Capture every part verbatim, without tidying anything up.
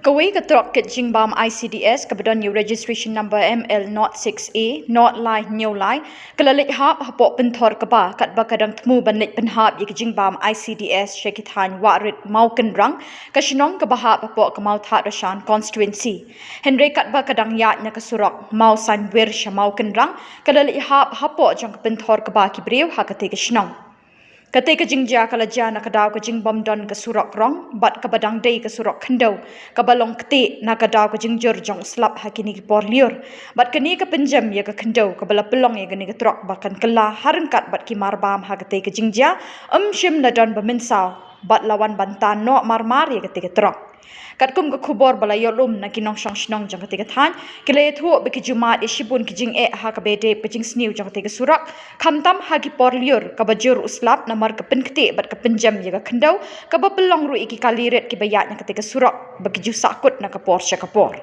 Kawei ka trok kit jingbam I C D S kaba don ïa u registration number M L nought six A nought lai hynñiew lai, ka la leit hap hapoh pynthor kba, katba ka dang thmu ban leit pynhap ïa ka jingbam I C D S sha ki thaiñ Wahrit Mawkynrang, ka shnong kaba hap hapoh ka Mawthadraishan constituency. Hynrei katba ka dang ïaid na ka surok Mawsainwir sha Mawkynrang, ka la leit hap hapoh jong ka pynthor kba ki briew ha katei ka shnong. Katei ka jingjia ka la jia na ka daw ka jingbym don ka surok rong bad kaba dang dei ka surok khyndew, kaba long ktieh na ka daw ka jingjur jong u slap ha kine ki por lyiur. Bad kane ka pynjem ïa ka khyndew kaba la pynlong ïa kane ka trok ba kan kylla ha ryngkat bad ki marbam ha katei ka jingjia, ym shym la don ba mynsaw bad la wan ban tan noh marmar ïa katei ka trok. Katkum ka khubor ba la ïoh lum na ki nongshong shnong jong katei ka thaiñ, ki la ïathuh ba ki ju mad ïa shibun ki jingeh ha kaba ïadei bad ka jingsniew jong katei ka surok, khamtam ha ki por lyiur kaba jur u slap namar ka pynktieh bad ka pynjem ïa ka khyndew, kaba pynlong ruh ïa ki kali rit kiba ïaid na katei ka surok ba ki ju sahkut na ka por sha ka por.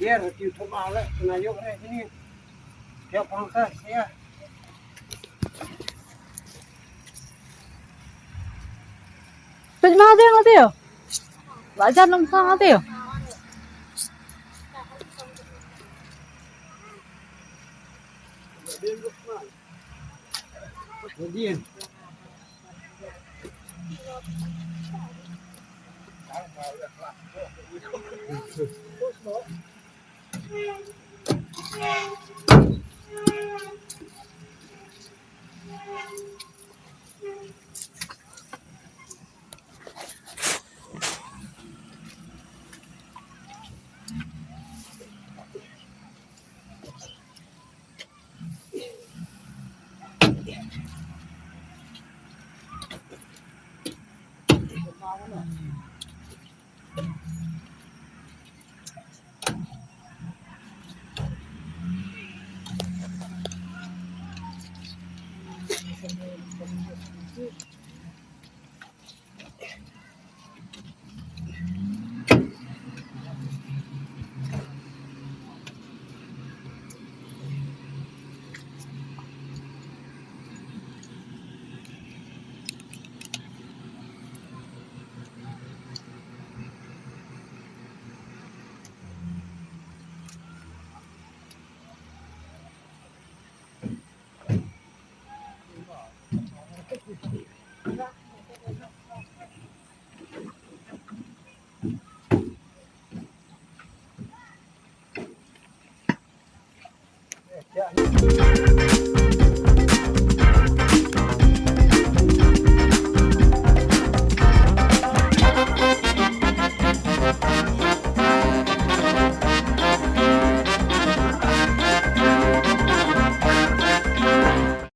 Biar hati utama le, kena yok re sini. Tiap bangsa sia. Pej ma dia ngati yo. Bajan nang sang ngati yo. Dia.